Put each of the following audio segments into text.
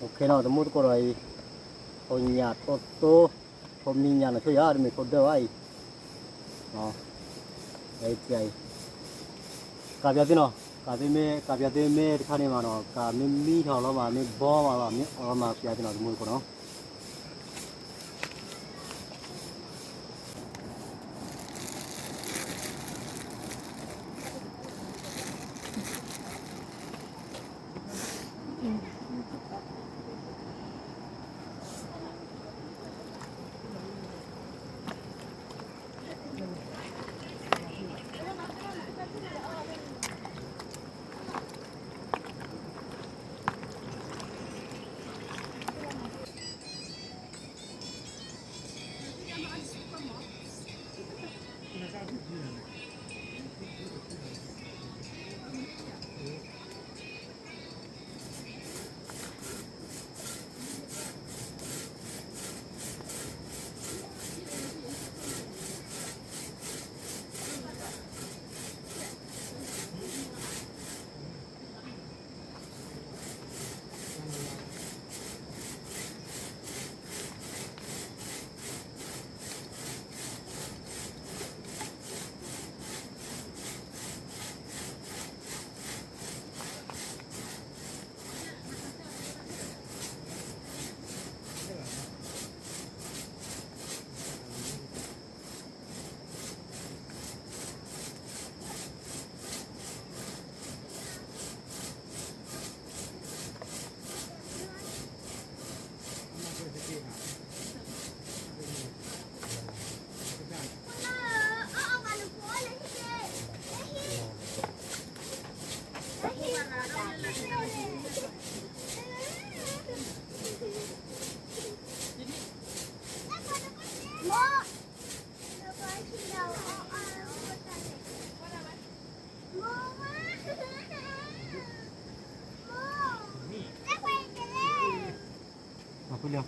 အိၣ်ခ့နီၤ တမူတကိးဒီးအံၤ, ထိၣ်ညၣ်တိၢ်သိ, ထိၣ်မံညၣ်နီၤဆိယၤ တမ့ၢ်ခိၣ်ဒၢဘၣ်အံၤ, အံၤ, ကးပၠးသုနီၤ, ကးသုမ့ၢ် ကးပၠးသုမ့ၢ်တခါန့ၣ်မးနီၤ ကးမ့ၢ်မံထီၣ်လီၤမး မ့ၢ်ဘီမးလီၤ မ့ၢ်အီၣ်လီၤမး ပၠးသုနီၤ တမူတကိ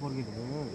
းနီၤ.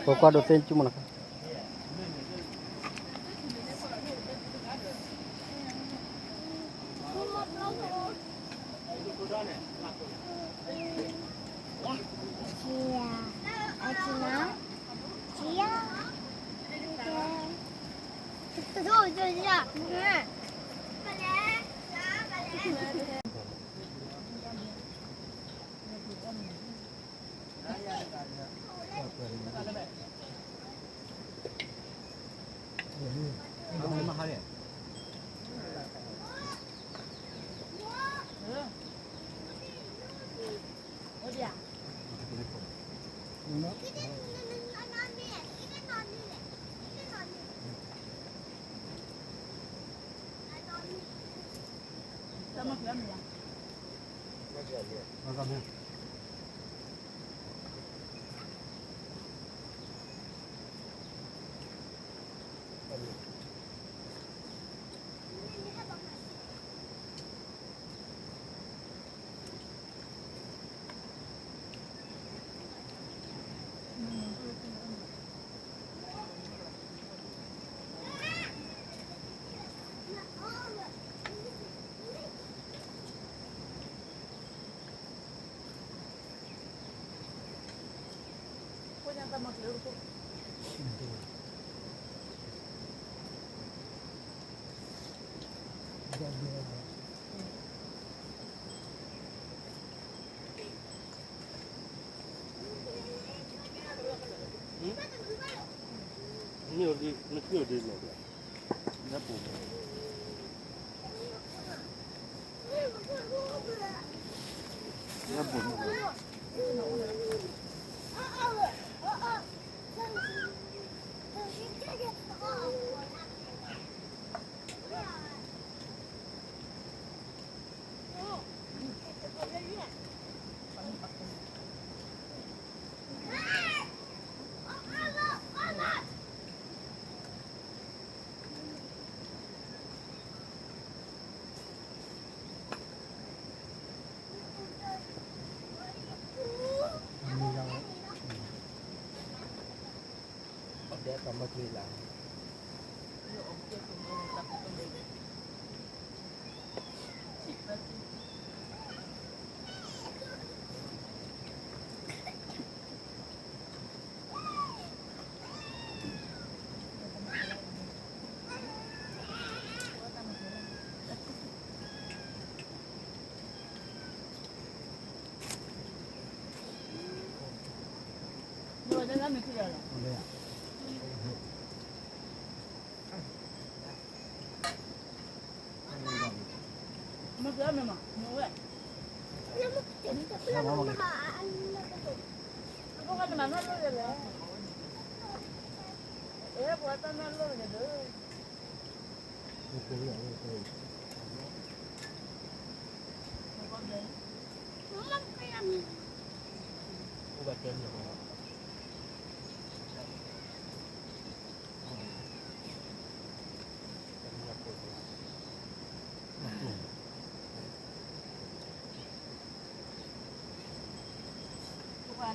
ပကွၢ်ဒိးသ့ၣ်ကၠူမနုၤခါ.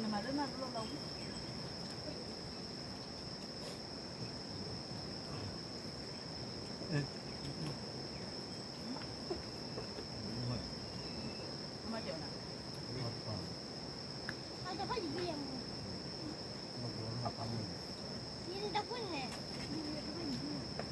နမၤလၢနၤလီၤလီၤဝံၤ မၤကၠီၤနၤ အတဖၣ်ယံၤယံၤ ယံၤတဖၣ်န့ၣ် ယံၤတဖၣ်ယံၤယံၤ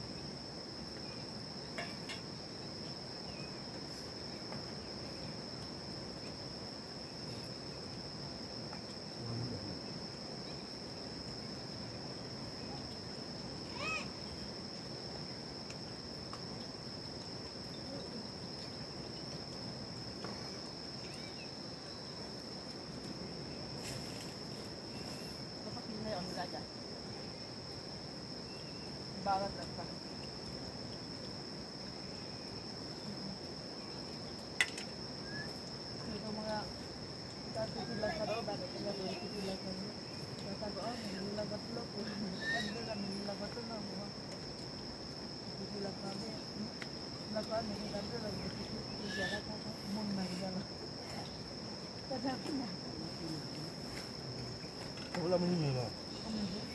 ဘၣ်လၢတၢ် တၢ်လၢမနုၤန့ၣ်လီၤ.